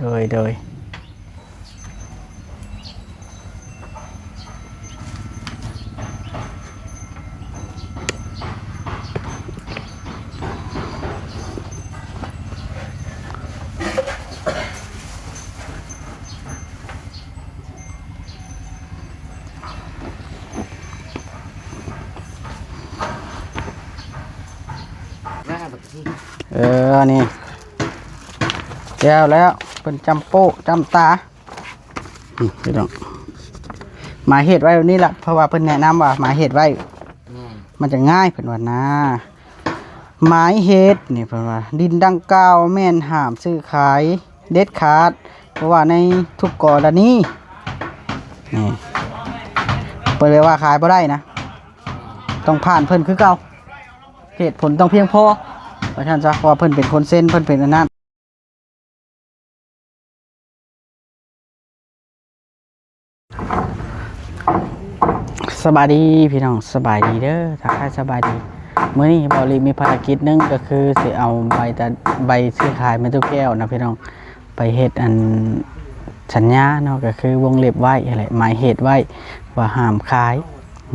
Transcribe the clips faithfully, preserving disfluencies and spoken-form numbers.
โดย โดย เออ นี่ แล้ว แล้ว เพิ่นจำโป๊ะจำตา อืม พี่น้อง หมายเหตุไว้แบบนี้ล่ะ เพราะว่าเพิ่นแนะนำว่าหมายเหตุไว้ แม่น มันจะง่าย เพิ่นว่านะ หมายเหตุนี่เพิ่นว่า ดินดังกล่าวแม่นห้ามซื้อขายเด็ดขาด เพราะว่าในทุกกรณี นี่ เพิ่นเลยว่าขายบ่ได้นะ ต้องผ่านเพิ่นคือเก่า เหตุผลต้องเพียงพอ ว่าซั่นซะ เพราะว่าเพิ่นเป็นคนเซ็น เพิ่นเป็นอันนั้น สบายดีพี่น้อง สบายดีเด้อ ทักทายสบายดี มื้อนี้เบาหลีมีภารกิจหนึ่ง ก็คือสิเอาใบตะ ใบซื้อขายแม่ตุ๊กแก้วนะพี่น้อง ไปเฮ็ดอันสัญญาเนาะ ก็คือวงเล็บไว้หั้นแหละ หมายเหตุไว้ว่าห้ามขาย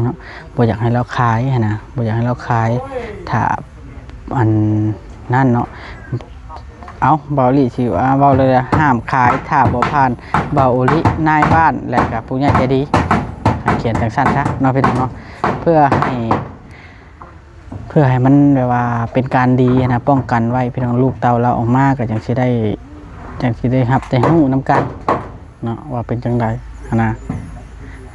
เนาะ บ่อยากให้ลาวขายหั้นนะ บ่อยากให้ลาวขาย ถ้าอันนั้นเนาะ เอ้า เบาหลีสิว่าเว้าเลยนะ ห้ามขายถ้าบ่ผ่านเบาหลีนายบ้าน และก็ผู้ใหญ่ใจดี ให้เขียนจังซั่นซะเนาะพี่น้องเนาะ เพื่อให้ เพื่อให้มันแบบว่าเป็นการดีหั้นนะ ป้องกันไว้พี่น้อง ลูกเต้าลาวออกมาก็จั่งสิได้ จั่งสิได้รับได้รู้นำกัน เนาะ ว่าเป็นจั่งใดหั้นนะ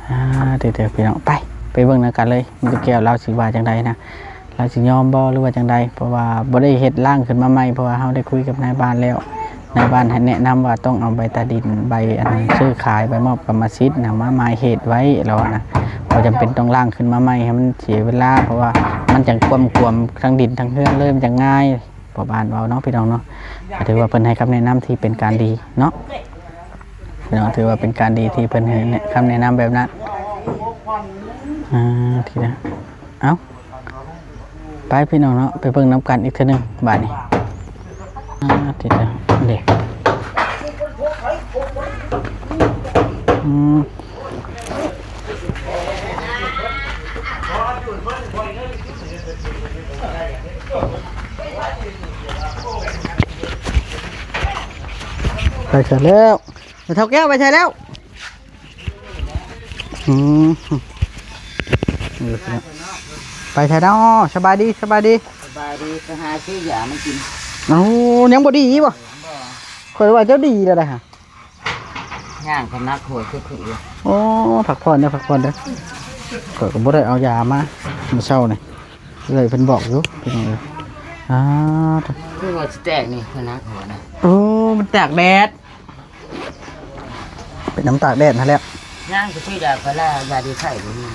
อ่า เดี๋ยวๆ พี่น้อง ไป ไปเบิ่งนำกันเลย แม่ตุ๊กแก้วลาวสิว่าจั่งใดนะ ลาวสิยอมบ่ หรือว่าจั่งใด เพราะว่าบ่ได้เฮ็ดร่างขึ้นมาใหม่ เพราะว่าเฮาได้คุยกับนายบ้านแล้ว นายบ้านให้แนะนำว่าต้องเอาใบตาดิน ใบอันซื้อขาย ใบมอบกรรมสิทธิ์นะ มาหมายเหตุไว้ ลาวว่านะ บ่จำเป็นต้องร่างขึ้นมาใหม่ให้มันเสียเวลา เพราะว่ามันจั่งกวมกวมทั้งดินทั้งเฮือนเลย มันจั่งง่าย พ่อบ้านเว้าเนาะพี่น้องเนาะ ก็ถือว่าเพิ่นให้คำแนะนำที่เป็นการดีเนาะ พี่น้อง ถือว่าเป็นการดีที่เพิ่นให้คำแนะนำแบบนั้น อ่า ทีละ เอ้า ไปพี่น้องเนาะ ไปเบิ่งนำกันอีกเทื่อหนึ่งบาดนี้ อ่า ทีละ เด้ อืม ไปใส่แล้ว เฒ่าแก้วไปใส่แล้ว อืม เออ ไปใส่แล้ว สบายดี สบายดี สบายดี ไปหาซื้อยามากิน เอ้า ยังบ่ดีบ่ บ่ ข้อยว่าเจ้าดีแล้วนะฮะ ย่างก็นักหัวคือคือ โอ้ พักผ่อนเด้อ พักผ่อนเด้อ ข้อยก็บ่ได้เอายามา มื้อเช้านี่ เอื้อยเพิ่นบอกอยู่ พี่น้องเอ้ย อ่า คือว่าสิแตกนี่ คือนักหัวนะ โอ้ มันตากแดด เป็นน้ำตากแดดนั่นแหละ ย่างก็ซื้อยาพารา ยาดีไข้บ่มี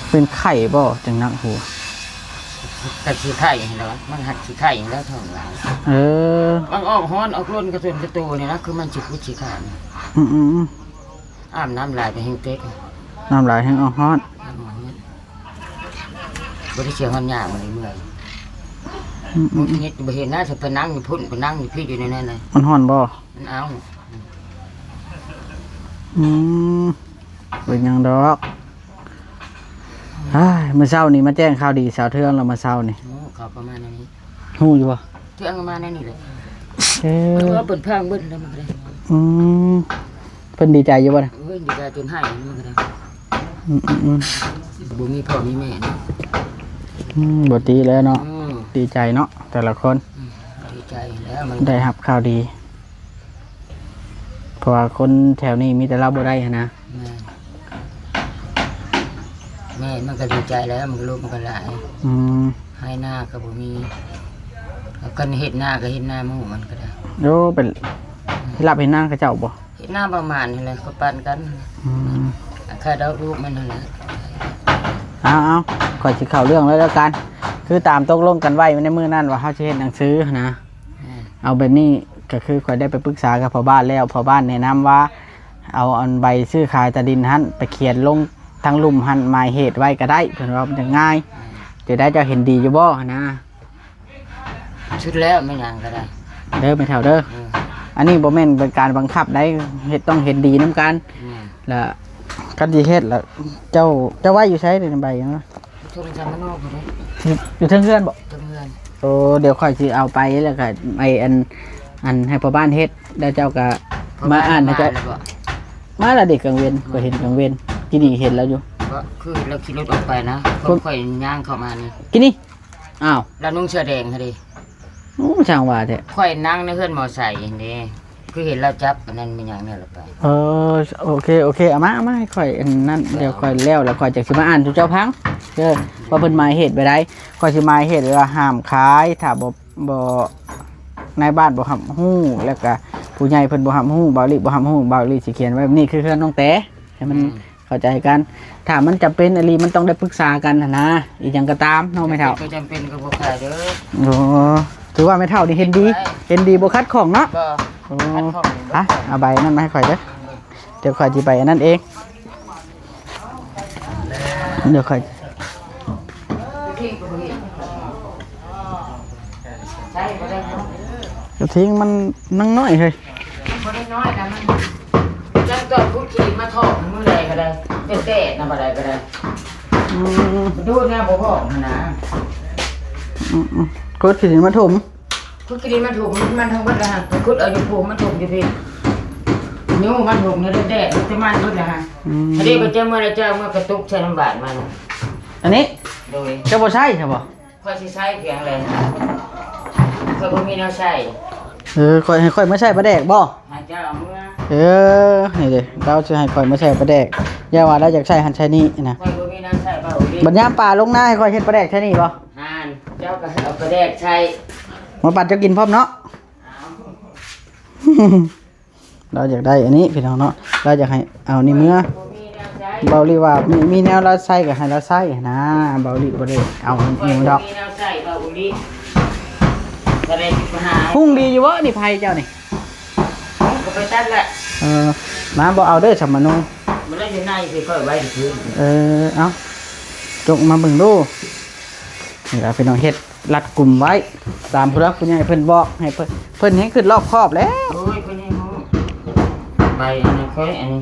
เป็นไข้บ่ จั่งหนักหัว แต่สิไข้ให้แล้ว มันหักสิไข้ให้แล้วเท่านั้น เออ มันออกฮ้อนออกร้อนกระสุนกระตูนี่นะ คือมันสิคุดสิขาด อืมอืมอืม อาบน้ำหลายไปแฮงเต็ก น้ำหลายแฮงออกฮ้อน อาบน้ำฮ้อน บ่ได้เสียฮ้อนยามื้อนี้เมื่อย อืมอืมอืม หงุดหงิด บ่เห็นหน้า สิไปนั่งอยู่พุ้น ไปนั่งอยู่พี้อยู่ในนั้นน่ะ มันฮ้อนบ่ มันเอา อืม เป็นหยังดอก อ้าย มื้อเช้านี้มาแจ้งข่าวดีสาวเทืองแล้ว มื้อเช้านี้ โอ้ เขาประมาณนี้ ฮู้อยู่บ่ เทืองประมาณนี้เลย เออ เพิ่นว่าเปิดเพิ่งเบิ่งแล้วมันก็ได้ อืม เพิ่นดีใจอยู่บ่นะ เพิ่นดีใจจนไห้มันก็ได้ อืมอืมอืม บ่มีพ่อมีแม่นะ อืม บ่ติแล้วเนาะ อืม ดีใจเนาะ แต่ละคน อืม ดีใจแล้วมัน ได้รับข่าวดี เพราะว่าคนแถวนี้มีแต่ลาวบ่ได้หั้นนะ แม่น แม่น มันก็ดีใจแล้ว มันก็ลูกมันก็หลาย อืม ไฮ่นาก็บ่มี แล้วก็เฮ็ดนาก็เฮ็ดนาหมู่มันก็ได้ โอ้ เป็น รับเฮ็ดนาเขาเจ้าบ่ เฮ็ดนาประมาณนี้แหละ ก็ปันกัน อืม ค่าดอกลูกมันนั่นแหละ เอา เอา ข้อยสิเข้าเรื่องเลยแล้วกัน คือตามตกลงกันไว้ในมื้อนั้นว่าเฮาสิเฮ็ดหนังสือหั้นนะ แม่น เอาแบบนี้ ก็คือข้อยได้ไปปรึกษากับพ่อบ้านแล้ว พ่อบ้านแนะนำว่า เอาอันใบซื้อขายตาดินหั้นไปเขียนลงทางลุ่มหั้น หมายเหตุไว้ก็ได้ เพิ่นว่ามันจะง่าย จะได้เจ้าเห็นดีอยู่บ่หั้นนะ สุดแล้วไม่หยังก็ได้ เด้อแม่เฒ่าเด้อ เออ อันนี้บ่แม่นเป็นการบังคับได้ เฮ็ดต้องเฮ็ดดีนำกัน แม่น แล้วคันสิเฮ็ดแล้ว เจ้า เจ้าไว้อยู่ไสเด้ใบหยังนะ โทรศัพท์มันนอกอยู่เด้ อยู่ อยู่เทิงเฮือนบ่ เทิงเฮือน โอ้ เดี๋ยวข้อยสิเอาไปแล้วก็ไอ้อัน อันให้พ่อบ้านเฮ็ด แล้วเจ้าก็มาอ่านให้เจ้า พ่อบ้านมาแล้วบ่ มาละเด้กลางเว็น ข้อยเห็นกลางเว็น กินนี่เห็นแล้วอยู่ ก็คือเราขี่รถออกไปนะ คน ข้อยย่างเข้ามานี่ กินนี่ อ้าว แล้วนุ่งเสื้อแดงหั่นเด้ โอ้ ช่างว่าแท้ ข้อยนั่งในเฮือนมอไซค์หั่นเด้ คือเห็นเราจับอันนั้นมีหยังเนี่ยละไป เออ โอเค โอเค เอามา เอามาให้ข้อยอันนั้น เดี๋ยวข้อยแล้ว แล้วข้อยจักสิมาอ่านสู่เจ้าฟัง เด้อ ว่าเพิ่นหมายเหตุไปได้ ข้อยสิหมายเหตุไว้ว่าห้ามขาย ถ้าบ่ บ่ นายบ้านบ่รับรู้ แล้วก็ผู้ใหญ่เพิ่นบ่รับรู้ บ่าวลีบ่รับรู้ บ่าวลีสิเขียนไว้แบบนี้ คือเฮือนน้องแต๋ ให้มัน อืม เข้าใจกัน ถ้ามันจำเป็นอีหลีมันต้องได้ปรึกษากันหั้นนะ อีหยังก็ตามเนาะแม่เฒ่า จำเป็นก็จำเป็นก็บ่ขายเด้อ โอ้ ถือว่าแม่เฒ่านี่เห็นดี เก็บไว้ เห็นดีบ่ขัดข้องเนาะ บ่ โอ้ ขัดข้อง อ่ะ เอาใบนั้นมาให้ข้อยเด้อ เดี๋ยวข้อยสิไปอันนั้นเอง เดี๋ยวข้อย ใช่บ่ได้ กระทิงมันนังน้อยเฮ้ย บ่ได้น้อยนะมัน จังตอนพุดขี้มาถอกมื้อใดก็ได้ แต่แต่นะบ่ได้ก็ได้ อืม ดูดแนวบ่พอกหั่นนะ อืมอืม กดขี้ดินมาถม พุดขี้ดินมาถม มันทั้งเบิดแล้วหั่น พุดเอาอยู่พุมันถมอยู่พี้ ยู้มันถมในแดด มันจะมันเบิดแล้วหั่น อืม อันนี้ก็จะเมื่อไรเจ้าเมื่อกระตุกใส่น้ำบาดมัน อันนี้ โดย เจ้าบ่ใช่ใช่บ่ ข้อยสิใส่เพียงเลย ข้อยบ่มีแนวใส่ เออ ข้อยให้ข้อยมาใส่ปลาแดกบ่ หาเจ้าเอาเมื่อ เออ นี่เด้ เราสิให้ข้อยมาใส่ปลาแดก อย่าว่าเราอยากใส่หั่นใส่นี่นะ ข้อยบ่มีแนวใส่ บ่าวลี บัดยามปลาลงนาให้ข้อยเฮ็ดปลาแดกใส่นี่บ่ อ่าน เจ้าก็เอาปลาแดกใส่ มาปั่นเจ้ากินพร้อมเนาะ เอา เราอยากได้อันนี้พี่น้องเนาะ เราอยากให้เอานี่เมื่อ บ่าวลีว่ามี มีแนวเราใส่ก็ให้เราใส่นะ บ่าวลีบ่ได้เอาอันอื่นดอก ข้อยบ่มีแนวใส่ บ่าวลี ก็เลยสิไปหา หุงดีอยู่บ่นี่ไผเจ้านี่ ก็ไปตัดแหละ เออ น้ำบ่เอาเด้อสมมโน มันได้อยู่ในสิค่อยไว้คืน เออ เอา จกมาเบิ่งดู นี่ล่ะพี่น้องเฮ็ดรัดกุมไว้ ตามผู้หลักผู้ใหญ่เพิ่นบอก ให้เพิ่น เพิ่นให้ขึ้นรอบคอบแล้ว โอ้ย เพิ่นให้ฮู้ ใบอันนั้นค่อยอันนี้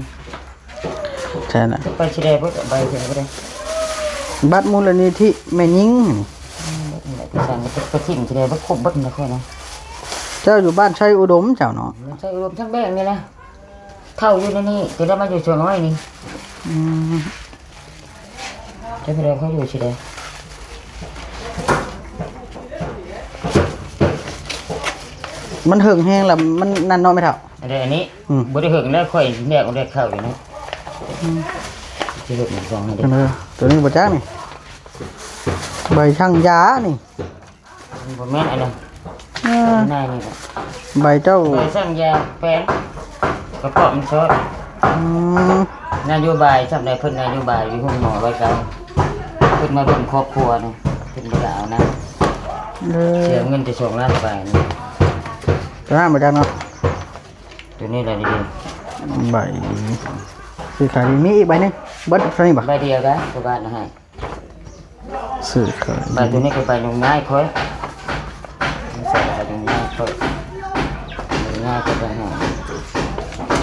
ใช่น่ะ ไปสิได้บ่ ใบสิได้บ่ได้ บัตรมูลนิธิแม่หญิง อืม ไปสั่งไป ไปถิ่มสิได้บ่ครบเบิดนะค่อยนะ เจ้าอยู่บ้านชัยอุดมเจ้าเนาะ มันใช่รวมทั้งแบงนี่นะ เฒ่าอยู่ในนี่ จะได้มาอยู่ส่วนน้อยนี่ อืม จะไปเดินเขาอยู่สิเด้ มันเหิงแฮงแล้ว มันนั่นเนาะแม่เฒ่า อันนี้ อันนี้ อืม บ่ได้เหิงแล้ว ค่อยแยกออกได้เข้าอยู่นะ อืม สิเฮ็ดหยังซองให้เด้ เออ ตัวนี้บ่จักนี่ ใบช่างยานี่ บ่แม่นอันนั้น เออ นายนี่แหละ ใบเจ้า ใบสั่งยาแปลง กระเพาะมันซอด อืม นโยบายสำหรับเพิ่นนโยบายอยู่ห้องหมอไว้ไกล เพิ่นมาเบิ่งครอบครัวนี่ เพิ่นบ่ได้เอานะ เออ เสียเงินไปสองล้านปลายนี่ ตัวนั้นบ่จักเนาะ ตัวนี้แหละดี ใบ ซื้อขายดี มีอีกใบหนึ่ง เบิดเท่านี้บ่ ใบเดียวได้ กว่าบาทนะฮะ ซื้อขาย ใบตัวนี้ก็ใบหนึ่งง่ายค่อย ใส่ใบหนึ่งง่ายค่อย หนึ่งง่ายก็ไปหา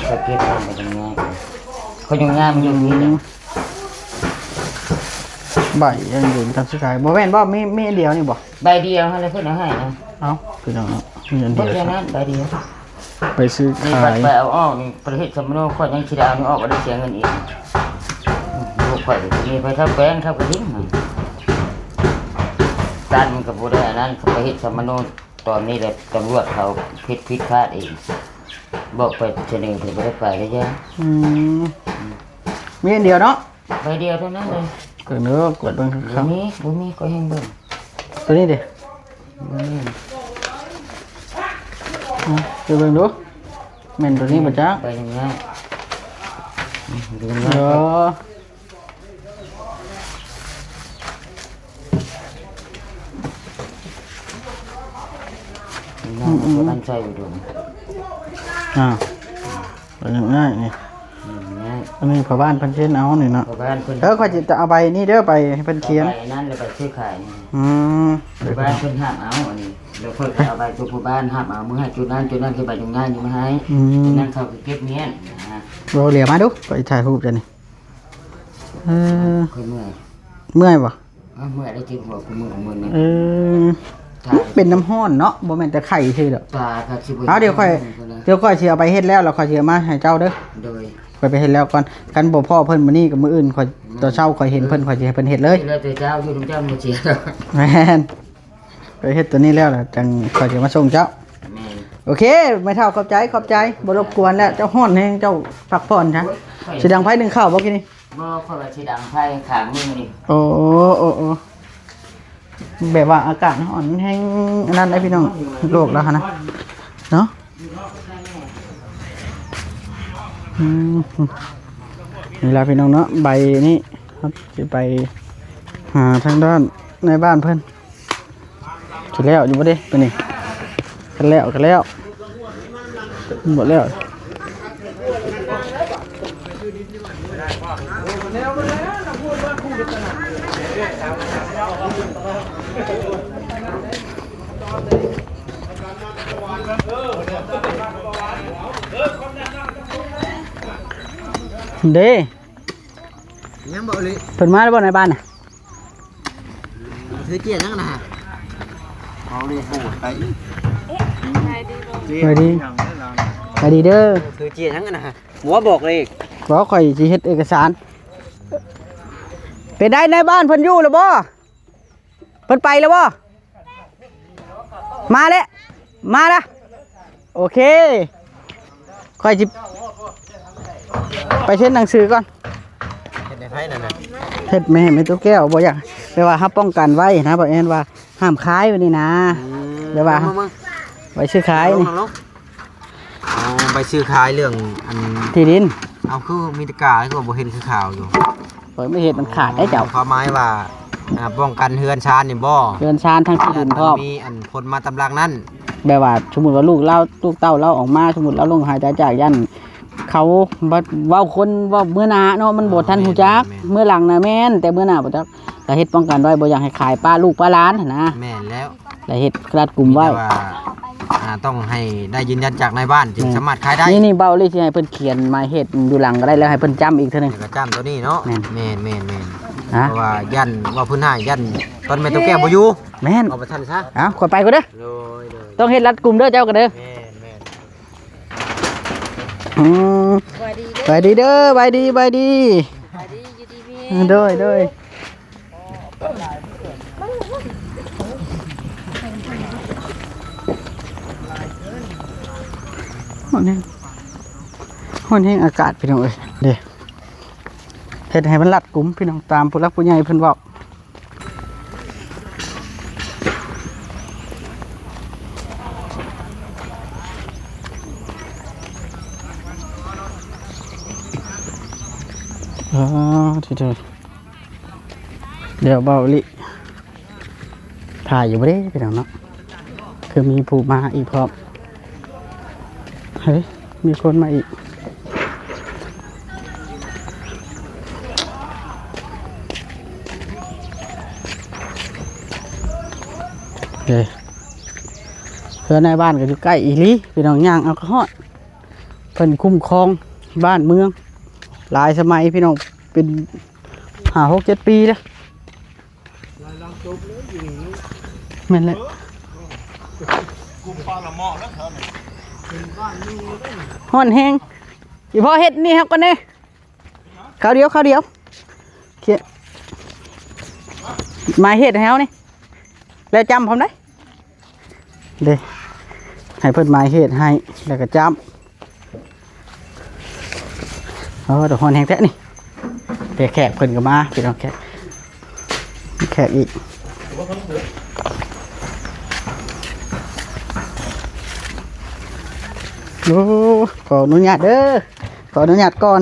สะเก็ดใบหนึ่งง่ายค่อย เขายังง่ายมันยังมีเนี่ย ใบยังอยู่ทางสุดท้าย บ่แม่นบ่ มี มีอันเดียวนี่บ่ ใบเดียวหั่นแหละเพิ่นเอาให้นะ เอ้า พี่น้องเนาะ มีอันเดียว เท่านั้นใบเดียว ไปซื้อ นี่ ขาย บัดไปเอาออกนี่ ประเทศสมโนข้อยยังสิได้เอานี่ออก บ่ได้เสียเงินอีก ลูกข้อยก็มีไปทับแป้งทับกระถิ่น ตันมันก็บ่ได้อันนั้น เขาไปเฮ็ดสมโน ตอนนี้แหละตำรวจเขาผิด ผิดพลาดเอง บอกไปเสนอเพิ่นบ่ได้ไปแล้วจ้ะ อืม มีอันเดียวเนาะ ใบเดียวเท่านั้นเลย เกิดเนื้อกวดเบิ่ง บ่ ครับ มี บ่มี ก็แฮงเบิ่ง ตัวนี้ดิ บ่มี อ่ะ ไปเบิ่งดู แม่นตัวนี้บ่จ๊ะ ใบหนึ่งนะ อืม ดูนะ เออ นั่น อืม ก็อันใส่อยู่ดู อ่า เป็นง่ายนี่ อืม ง่าย อันนี้พ่อบ้านเพิ่นเซ็นเอานี่เนาะ พ่อบ้านเพิ่น เออ ข้อยจะเอาใบนี้เด้อ ไปให้เพิ่นเขียน เอาใบนั้นแล้วไปซื้อขายนี่ อืม พ่อบ้านเพิ่นห้ามเอาอันนี้ เดี๋ยวค่อยไปเอาใบตัวผู้บ้านหับเอามือให้จุดนั้นจุดนั้นคือใบตรงนั้นนี่มาให้ อืม นั่นเขาก็เก็บเมียนนะ เราเหลียวมาดู ก็ถ่ายรูปกันนี่ เออ ค่อยเมื่อย เมื่อยบ่ อ้าว เมื่อยได้เจ็บหัวกูมือของมึงเนี่ย เออ ถ้า เป็นน้ำฮ้อนเนาะ บ่แม่นแต่ไข้ซื่อดอก ตาก็สิบ่ เอา เดี๋ยวค่อย เดี๋ยวค่อยสิเอาไปเฮ็ดแล้ว แล้วค่อยสิเอามาให้เจ้าเด้อ โดย ค่อยไปเฮ็ดแล้วก่อน คันบ่พ้อเพิ่นมื้อนี้กับมื้ออื่น ค่อย ตอนเช้าค่อยเห็นเพิ่น ค่อยสิให้เพิ่นเฮ็ดเลย แล้วแต่เจ้าอยู่นำเจ้าบ่เสียดอก แม่น ไปเฮ็ดตัวนี้แล้วล่ะ จังค่อยสิมาส่งเจ้า แม่น โอเค แม่เฒ่า ขอบใจ ขอบใจ บ่รบกวนแล้ว เจ้าฮ้อนแฮง เจ้าพักผ่อนซะ โอ้ย สิดังไฟนึ่งข้าวบ่กินนี่ บ่ ข้อยว่าสิดังไฟข้างมือนี่ โอ้ โอ้ โอ้ แบบว่าอากาศฮ้อนแฮง อันนั้นได้พี่น้อง โลกแล้วหั้นนะ เนาะ อืม นี่ล่ะพี่น้องเนาะ ใบนี้ครับ สิไปหาทางด้านในบ้านเพิ่น สิแล้วอยู่บ่เด้ ตัวนี้ คันแล้วก็แล้ว บ่แล้ว เด้ ยังบ่เลย เพิ่นมาแล้วบ่ในบ้านน่ะ ถือเจียนยังนะ เอาเลยโหดไป ไปดี ไปดีเด้อ ถือเจียนยังนะ หัวบอกเลย บอกข่อยสิเฮ็ดเอกสาร เป็นได้ในบ้านเพิ่นอยู่หรือบ่ เพิ่นไปแล้วบ่ มาแล้ว มาละ โอเค ค่อยสิไปเซ็นหนังสือก่อน เฮ็ดให้ไผนั่นน่ะ เฮ็ดแม่ แม่ตุ๊กแก้ว บ่อยาก แปลว่าเฮาป้องกันไว้นะ บ่แม่นว่าห้ามขายไว้นี่นะ อืม แปลว่า มา มา ไว้ซื้อขายนี่ นั่งลง เอาไปซื้อขายเรื่องอัน ที่ดิน เอาคือมีแต่กา คือบ่เห็นคือข่าวอยู่ ข่อยไม่เห็นมันขาดได้เจ้า ความหมายว่า อ่า ป้องกันเฮือนชานนี่บ่ เฮือนชานทั้งที่ดินพร้อม มีอันคนมาตำลังนั่น แบบว่าสมมุติว่าลูกเฮา ลูกเต้าเฮาออกมา สมมุติเฮาลงหายตายจาก ย่านเขาบ่เว้าคนเว้าเมื่อหน้าเนาะ มันบ่ทันฮู้จัก แม่น เมื่อหลังน่ะแม่น แต่เมื่อหน้าบ่จัก ก็เฮ็ดป้องกันไว้ บ่อยากให้ขายปะลูกปะหลานหั้นนะ แม่นแล้ว และเฮ็ดรัดกุมไว้ มีแต่ว่า อ่า ต้องให้ได้ยืนยันจากนายบ้านจึง แม่น สามารถขายได้ นี่ นี่ เบาลี่สิให้เพิ่นเขียนหมายเหตุอยู่หลังก็ได้ แล้วให้เพิ่นจ้ำอีกเทื่อหนึ่ง แล้วก็จ้ำตัวนี้เนาะ แม่น แม่น แม่น แม่น ฮะ เพราะว่าย่านว่าเพิ่นให้ย่านตอนแม่ตุ๊กแก้วบ่อยู่ แม่น เอาไปทันซะ เอ้า ข่อยไปก่อนเด้อ โดย โดย ต้องเฮ็ดรัดกุมเด้อเจ้าก็เด้อ แม่น แม่น อืม สวัสดีเด้อ สวัสดีเด้อ สวัสดี สวัสดี สวัสดี อยู่ดีมีแฮง โดย โดย ฮ้อนแฮง ฮ้อนแฮงอากาศพี่น้องเอ้ย เด้ เฮ็ดให้มันรัดกุมพี่น้อง ตามผู้หลักผู้ใหญ่เพิ่นเว้า อ๋อ ที่เธอ เดี๋ยวเบาอีหลี ถ่ายอยู่บ่เด้พี่น้องเนาะ คือมีผู้มาอีกพร้อม เฮ้ย มีคนมาอีก เด้ เฮือนนายบ้านก็อยู่ใกล้อีหลี พี่น้องย่างเอาก็ฮอด เพิ่นคุ้มครองบ้านเมือง หลายสมัยพี่น้อง เป็นห้าหกเจ็ดปีแล้ว แม่นแหละ ฮ้อนแฮง อีพ่อเฮ็ดนี่ครับก่อนเด้ คราวเดียว คราวเดียว เขียนหมายเหตุให้เฮานี่ แล้วจำพร้อมได้ เด้ ให้เพิ่นหมายเหตุให้ แล้วก็จำ เออ เดี๋ยวฮ้อนแฮงแท้นี่ เดี๋ยวแขกเพิ่นก็มา พี่น้อง แขก แขกอีก โอ้ ขออนุญาตเด้อ ขออนุญาตก่อน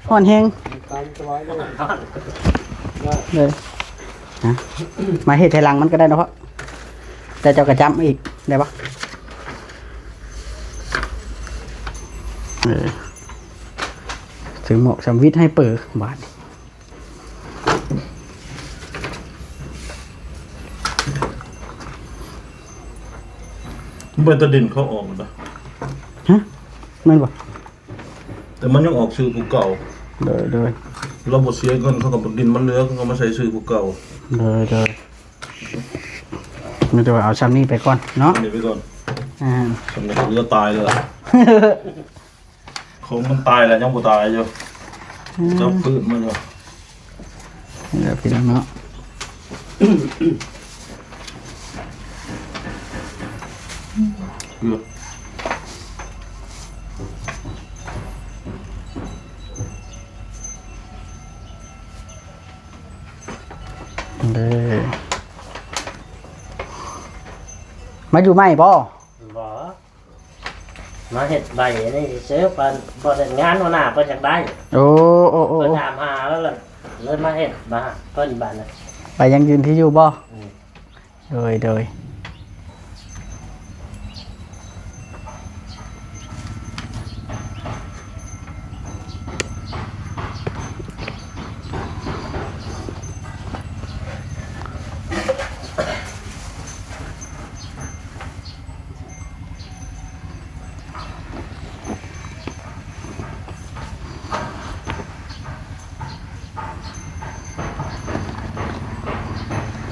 ฮ้อนแฮง เลย นะ มาเฮ็ดไถหลังมันก็ได้เนาะพ่อ แต่เจ้ากระจำอีก ได้ปะ เออ ถือหมวกสำวิทให้เปิดบาดนี้ โ ไปแต่ดินเขาออกนะ ฮะ แม่นบ่ แต่มันยังออกชื่อผู้เก่า โดย โดย เราบ่เสียเงิน เขาก็บ่ ดินมันเหลือ เขาก็มาใส่ชื่อผู้เก่า โดย โดย มีแต่ว่าเอาซ้ำนี้ไปก่อนเนาะ อันนี้ไปก่อน อ่า สำเร็จเรือตายเลยล่ะ ของมันตายแล้วยังบ่ตายอยู่ อืม จับพื้นมันอยู่ นี่แหละพี่น้องเนาะ เอือ เด้อ มาอยู่ใหม่บ่ บ่ มาเฮ็ดใบอันนี้ซื่อๆ เพิ่นบ่ได้งานหัวหน้าเพิ่นอยากได้ โอ้ โอ้ โอ้ เพิ่นถามหาแล้วล่ะ เลยมาเฮ็ดมาเพิ่นบาดน่ะ ไปยังยืนที่อยู่บ่ อืม โดย โดย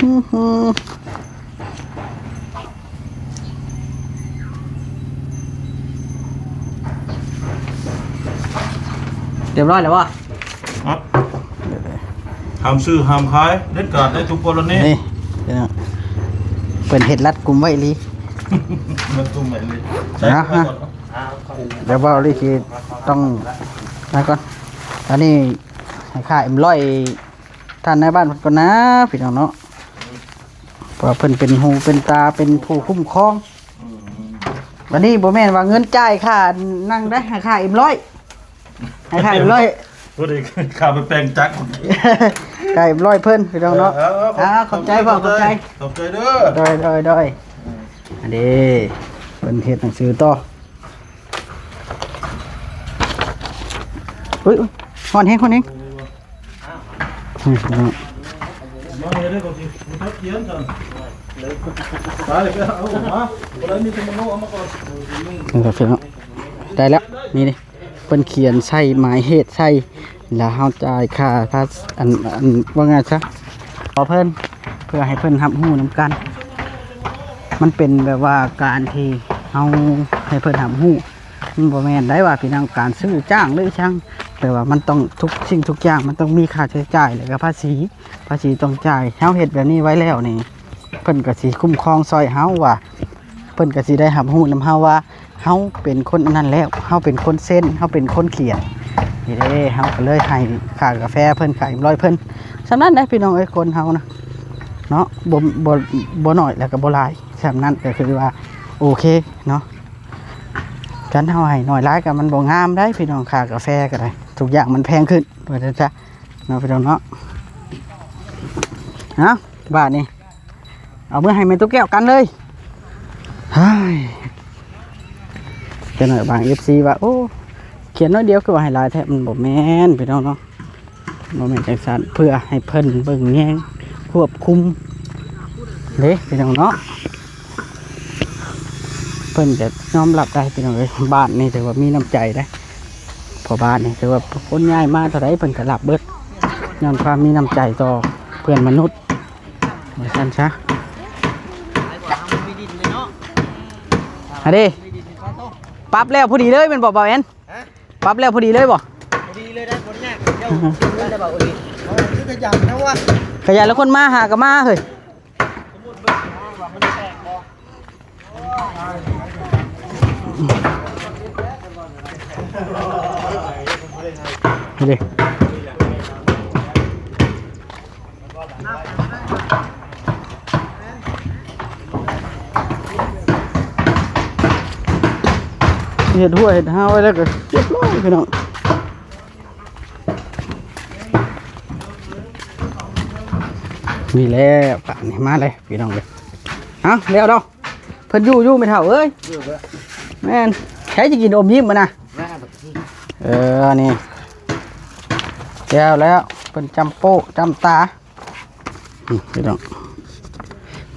อื้อหือ เรียบร้อยแล้ววะ ครับ ห้ามซื้อห้ามขายเด็ดขาดในทุกกรณี นี่ เพิ่นเฮ็ดรัดกุมไว้อีหลี รัดกุมไว้อีหลี นะ ใส่เข้าไปก่อนเนาะ เดี๋ยวเบาอีหลีสิต้องมาก่อน อันนี้ให้ค่าเอ็มร้อย ท่านนายบ้านเพิ่นก่อนนะ พี่น้องเนาะ เพราะว่าเพิ่นเป็นหูเป็นตา เป็นผู้คุ้มครอง อืม วันนี้บ่แม่นว่าเงินจ่ายค่านั่งได้ ให้ค่าเอ็มร้อย ให้ค่าเอ็มร้อย พอดีค่าไปแปลงจักร ค่าเอ็มร้อยเพิ่น พี่น้องเนาะ เออ เออ ขอบ อ่า ขอบใจพ่อ ขอบใจ ขอบใจเด้อ โดย โดย โดย อืม อันนี้เพิ่นเฮ็ดหนังสือต่อ อุ๊ย อุ๊ย ฮ้อนแฮง ฮ้อนแฮง อืม มาเลยเด้อ ขอบใจ ขอบใจเด้อ ไป ไปเอาออกมา บ่ได้มีแต่มันโลเอามาก่อน นี่ครับพี่น้อง ได้แล้ว นี่นี่ เพิ่นเขียนใส่หมายเหตุใส่ แล้วเฮาจ่ายค่า ค่า อัน อัน ว่าไงซะ ขอเพิ่น เพื่อให้เพิ่นรับรู้นำกัน มันเป็นแบบว่าการที่เฮาให้เพิ่นรับรู้ มันบ่แม่นได้ว่าพี่น้อง การซื้อจ้างหรือช่าง แต่ว่ามันต้อง ทุกสิ่งทุกอย่างมันต้องมีค่าใช้จ่าย แล้วก็ภาษี ภาษีต้องจ่าย เฮาเฮ็ดแบบนี้ไว้แล้วนี่ เพิ่นก็สิคุ้มครองซอยเฮาว่า เพิ่นก็สิได้รับรู้นำเฮาว่า เฮาเป็นคนอันนั้นแล้ว เฮาเป็นคนเซ็น เฮาเป็นคนเขียน นี่เด้ เฮาก็เลยให้ค่ากาแฟเพิ่น ค่าเอ็มร้อยเพิ่น ส่ำนั้นแหละพี่น้องเอ้ย คนเฮานะ เนาะ บ่ บ่ บ่น้อยแล้วก็บ่หลาย ส่ำนั้นก็คือว่า โอเคเนาะ คันเฮาให้น้อยหลายก็มันบ่งามได้พี่น้อง ค่ากาแฟก็ได้ ทุกอย่างมันแพงขึ้น ว่าซั่นซะ เนาะพี่น้องเนาะ เอ้า บาดนี้ เอามือให้แม่ตุ๊กแก้วกันเลย เฮ้ย จักหน่อยบาง เอฟซี ว่า โอ้ เขียนน้อยเดียวคือว่าให้หลายแท้ มันบ่แม่นพี่น้องเนาะ บ่แม่นจังซั่น เพื่อให้เพิ่นเบิ่งแยงควบคุมเด้พี่น้องเนาะ เพิ่นก็ยอมรับได้พี่น้องเอ้ย บ้านนี่ถือว่ามีน้ำใจเด้ พ่อบ้านนี่ถือว่าคนย้ายมาเท่าใดเพิ่นก็รับเบิด ย้อนความมีน้ำใจต่อเพื่อนมนุษย์ ว่าซั่นซะ ฮะเด้ ปรับแล้วพอดีเลยแม่นบ่ บ่าวแอน ฮะ ปรับแล้วพอดีเลยบ่ พอดีเลยได้ บ่ได้ยาก เจ้าเงินได้บ่าวโอลี เอาคือขยันนะวะ ขยันแล้วคนมาหาก็มาเฮ้ย นี่ดิ เฮ็ดหัวเฮ็ดหาไว้แล้วก็เรียบร้อยพี่น้อง นี่แหละ ป่านนี้มาเลยพี่น้องเลย เอ้า แล้วเนาะ เพิ่นอยู่ อยู่ แม่เฒ่าเอ้ย อยู่เด้อ แม่น ใครจะกินอมยิ้มมานะ มาบักที เออ นี่ แล้ว แล้ว เพิ่นจำโป้จำตา อืม พี่น้อง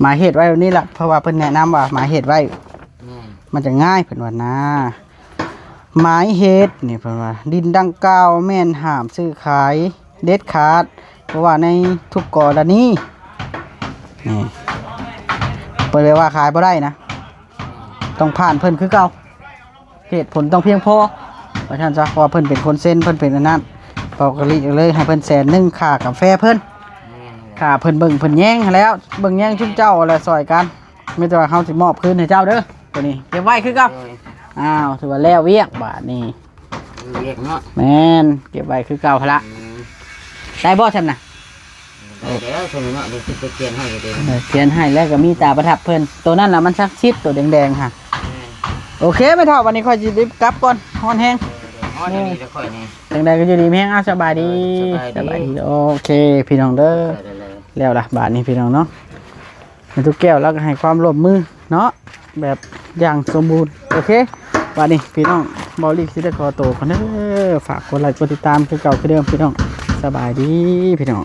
หมายเหตุไว้แบบนี้ล่ะ เพราะว่าเพิ่นแนะนำว่าหมายเหตุไว้ แม่น มันจะง่ายเพิ่นว่านะ หมายเหตุนี่เพิ่นว่า ดินดังกล่าวแม่นห้ามซื้อขายเด็ดขาด เพราะว่าในทุกกรณีนี่เพิ่นเลยว่าขายบ่ได้นะ ต้องผ่านเพิ่นคือเก่า เหตุผลต้องเพียงพอ ว่าซั่นซะ เพราะว่าเพิ่นเป็นคนเซ็น เพิ่นเป็นอันนั้น ปกติเลยให้เพิ่นแสนหนึ่งค่ากาแฟเพิ่น แม่น ค่าเพิ่นเบิ่งเพิ่นแยงหั้นแหล้ว เบิ่งแยงชุมเจ้าแหละซอยกัน มีแต่ว่าเฮาสิมอบคืนให้เจ้าเด้อ ตัวนี้เก็บไว้คือเก่า โดย อ้าว ถือว่าแล้วเวียกบาดนี้ เรียกเนาะ แม่น เก็บไว้คือเก่าหั้นละ อืม ได้บ่ซั่นน่ะ ได้แล้วเท่านี้เนาะ เดี๋ยวสิไปเขียนให้อยู่เด้อ เออ เขียนให้แล้วก็มีตาประทับเพิ่น ตัวนั้นน่ะมันศักดิ์สิทธิ์ ตัวแดงๆหั่น แม่น โอเค แม่เฒ่า วันนี้ข้อยสิรีบกลับก่อน ฮ้อนแฮง เดี๋ยวฮ้อนอย่างนี้แล้วค่อยนี่ จังใดก็อยู่ดีมีแฮง อ้าว สบายดี เออ สบายดี โอเค พี่น้องเด้อ ได้เลย แล้วล่ะ บาดนี้พี่น้องเนาะ แม่ตุ๊กแก้วแล้วก็ให้ความร่วมมือเนาะ แบบอย่างสมบูรณ์ โอเค บาดนี้พี่น้อง เบาลีสิได้ขอตัวก่อนเด้อ ฝากกดไลค์ กดติดตามคือเก่าคือเดิมพี่น้อง สบายดีพี่น้อง